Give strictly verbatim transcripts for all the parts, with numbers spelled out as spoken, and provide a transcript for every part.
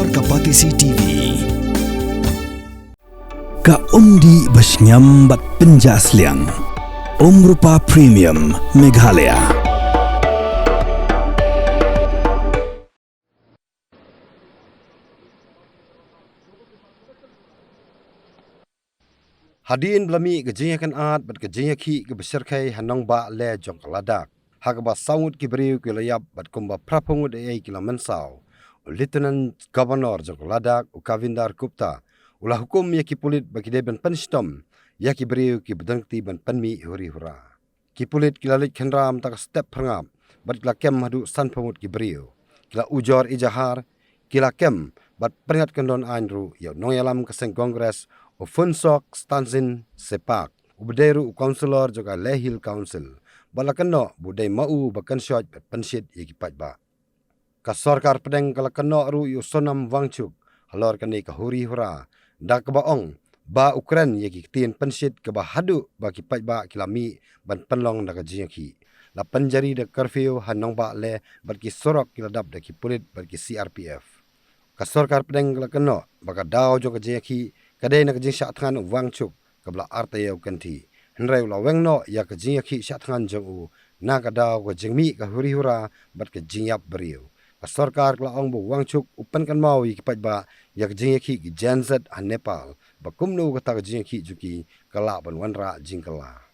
Ka Batesi T V. Ka umdih ba shngiam bad pynjah sliang. Umrupa Premium Meghalaya. Hadien ba la mih ka jingïakynad bad ka jingïakhih kaba shyrkhei ha nongbah leh jong ka Ladakh, ha kaba saw ngut ki briew ki la ïap bad kumba phra phew ngut ei ei ki la mynsaw, u Lieutenant Governor jong ka Ladakh, u Kavinder Gupta, u la hukum ïa ki pulit ba ki dei ban pynshitom ïa ki briew kiba don kti ban pynmih huri hura. Ki pulit ki la leit khynra mynta ka step phyrngap bad ki la kem haduh san phew ngut ki briew. Ki la ujor ijahar, ki la kem bad pynngat kyndon aiñ ruh ïa u nongïalam ka seng Congress, u Funsok Stansin Sepak, uba dei ruh u councillor jong ka Leh Hill Council, bad la kynnoh ba u dei ma u ba kynshoit bad pynshit ïa ki paidbah. Ka sorkar pdeng ka la kynnoh ruh ïa u Sonam Wangchuk halor kane ka huri hura, da kaba ong ba u kren ïa ki ktien pynshit kaba haduh ba ki paidbah ki la mih ban pynlong da ka jingïakhih. La pynjari da ka curfew ha nongbah leh bad ki surok ki la dap da ki pulit bad ki C R P F. Ka sorkar pdeng ka la kynnoh ba ka daw jong ka jingïakhih ka dei na ka jingshah thngan u Wangchuk kaba la ar taïew kynthih. Hynrei u la weng noh ïa ka jingïakhih shah thngan jong u na ka daw ka jingmih ka huri hura bad ka jingïap briew. Ka sorkar ka la ong ba u Wangchuk u pynkynmaw ïa ki paidbah ïa ka jingïakhih ki Gen Z ha Nepal, ba kumno kata ka jingïakhih jong ki ka lah ban wanrah jingkylla.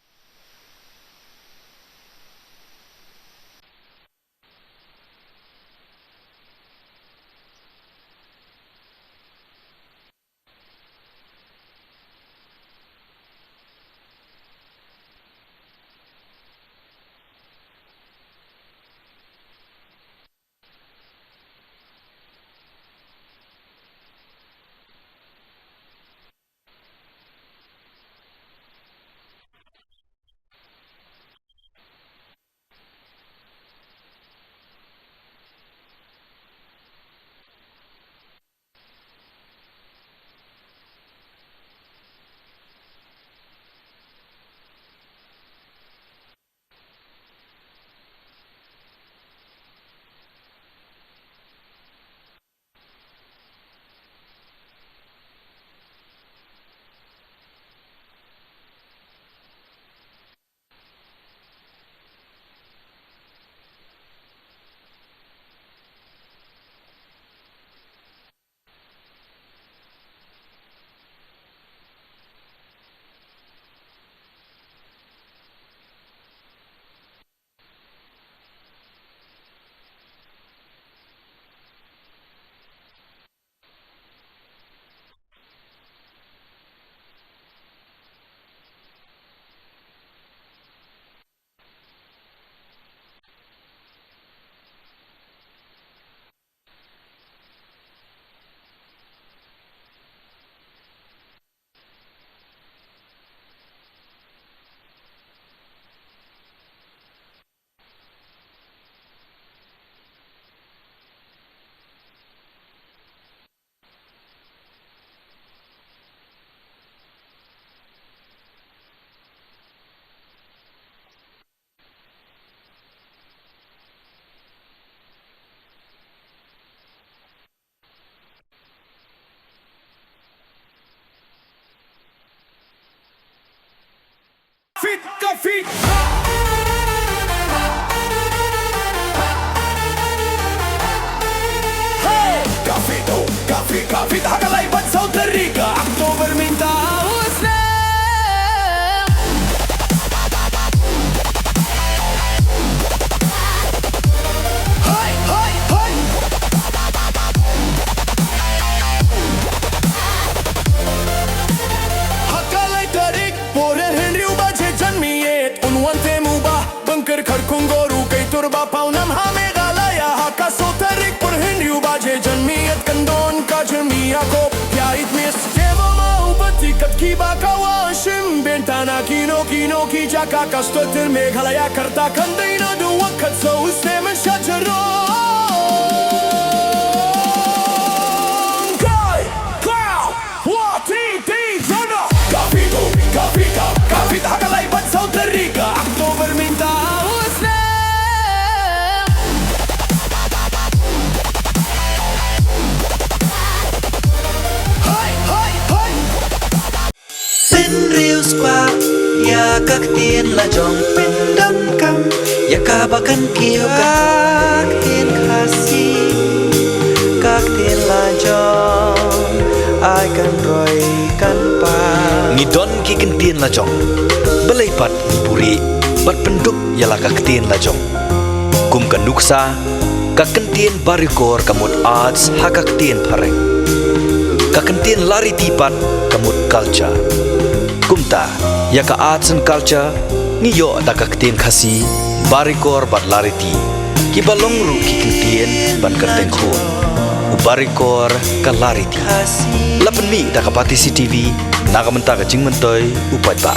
Fit ka fit. Hey! Ka fit, oh, ka fit, ka fit. Ha ka lai bad saw tarik ka October mynta u snem. Hai, hai, hai. Ha ka lai tarik por hynriew baje janmiet un wan te mu ba Bynker Kharkongor u kai tur ba paw nam ha Meghalaya. Ha ka saw tarik por hynriew baje janmiet kan don ka jingmih akop. Pia it mis. Te mo ma u bati kat ki ba ka wa shim bentana kino kino ki jaka ka stotir Meghalaya karta kan dei na du wakat so u snem sha jerong. Kai, kau, wa, ti, ti, zona. Ka fit, oh, ka fit, ka, ka fit, ha ka lai bad saw tarik ka October mynta u snem. Ïa ka ktien la jong pyndonkam, ïa kaba kan kiew ka ktien Khasi. Ka ktien la jong ai kan roi kan pa. Ngi don ki ktien la jong. Balei pat ngi buhrieh bad pynduk ïa la ka ktien la jong. Kum ka nuksa, ka ktien Barikor ka mut arts ha ka ktien phareng. Ka ktien Lariti pat ka mut culture. Kumta, ïa ka arts and culture ngi ïoh da ka ktien Khasi, Barikor bad Lariti. Kiba long ruh ki ktien ban kyrteng khun. U Barikor ka Lariti. La pynmih da ka Batesi TV, na ka bynta ka jingmyntoi u paidbah.